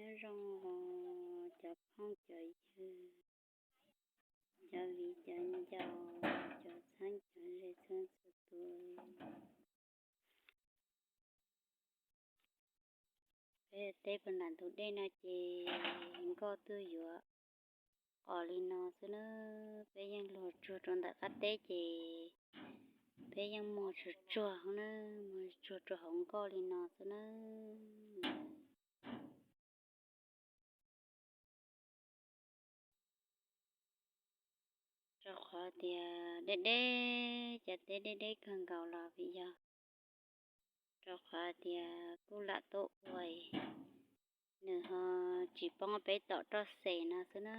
Nyob zoo os cov phooj cov ywg, cov viv cov ncaus, cov txheeb cov ze txhua txhua tus. Peb teb puag nram ntug dej no ces nkoj twb yuav qos li no xwb na. Peb yeej luag tsuag rau ntawm qab teb ces peb yeej muag tsuag tsuag na, muag tsuag rau hauv nkoj li no xwb na. Rau qhov tias deb deb, cov teb deb deb kawg nkaus los vim yog rau qhov tias kuj lam tuaj ua, nws ho tsis poob peb tom roj xes no xwb na.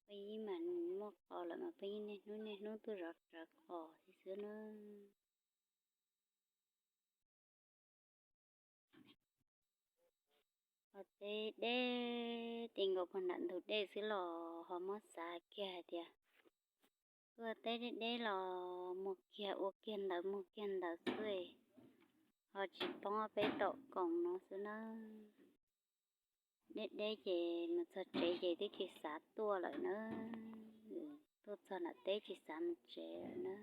Peb yeej mas muaj qos lawm mas peb yeej niaj hnub niaj hnub tuaj zov rawv qos thiab xwb na. Ho teb deb ti nkaus puag nram ntug dej xwb los ho muab xav kiag hais tias tuaj teb deb deb los muag kiag ua kiag ntawd muag kiag ntawd xwb, ho tsis poob peb tom koom no xwb na. Deb deb ces mus txog tsev ces twb tsis xav tuaj lawm na. Tuaj txog nram teb tsis xav mus tsev lawm na.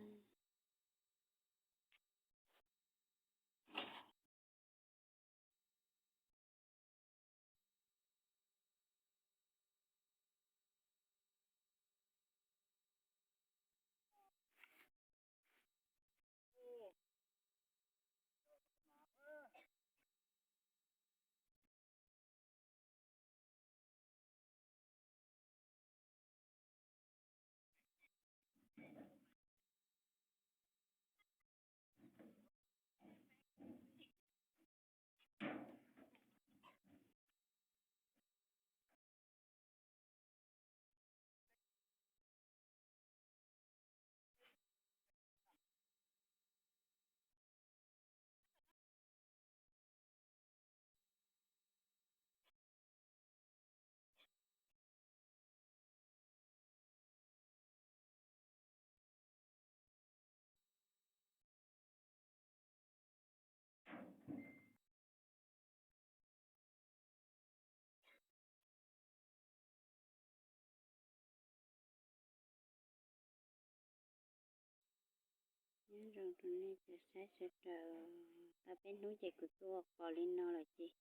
Nyob zoo rau nej cov saib sawv daws, tau peb hnub ces kuv tuaj ua qos li no lawm ces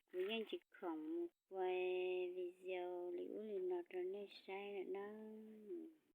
kuv yeej tsis khoom mus ua video li ub li no rau nej saib lawm nawb.